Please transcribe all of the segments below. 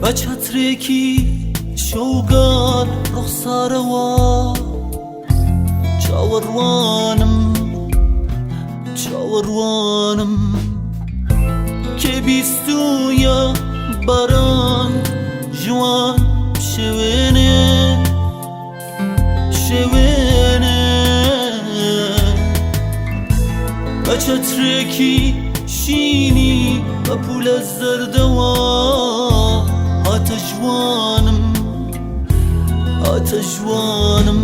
بە چەترێکی شەوگار ڕوخسارەوە چاوەڕوانم، چاوەڕوانم کێ بیستوویە باران ژوان شێوێنێ، شێوێنێ. بە چەترێکی شینی بە پولە زەردەوە هاتە ژوانم، هاتە ژوانم.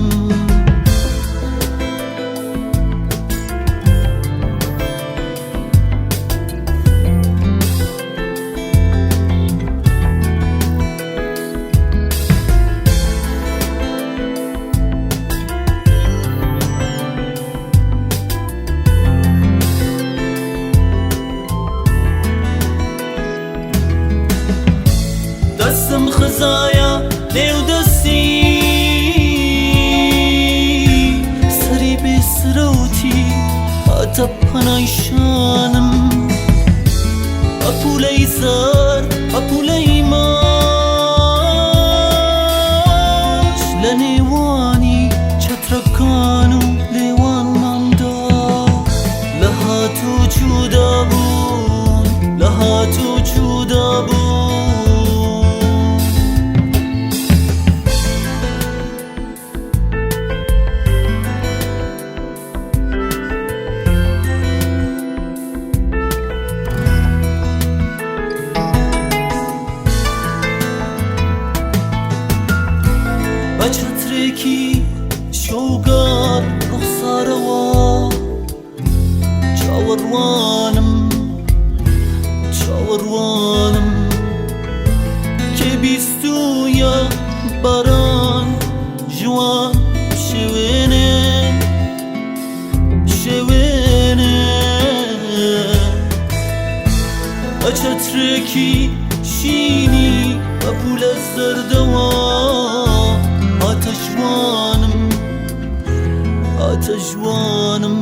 دەستم خزایە نێو دەستی سەری بێ سرەوتی هاتە پەنای شانم، ئەپولەی زار ئەپولەی ماچ لە نێوانی چەترەکان و لێوانماندا لە هاتوو چوودا بوون، لە هاتوو چوودا بوون. بە چەترێکی شەوگار ڕوخسارەوە چاوەڕوانم، چاوەڕوانم کێ بیستوویە باران ژوان شێوێنێ، شێوێنێ. بە چەترێکی شینی بە پولە زەردەوە هاتە ژوانم، هاتە ژوانم.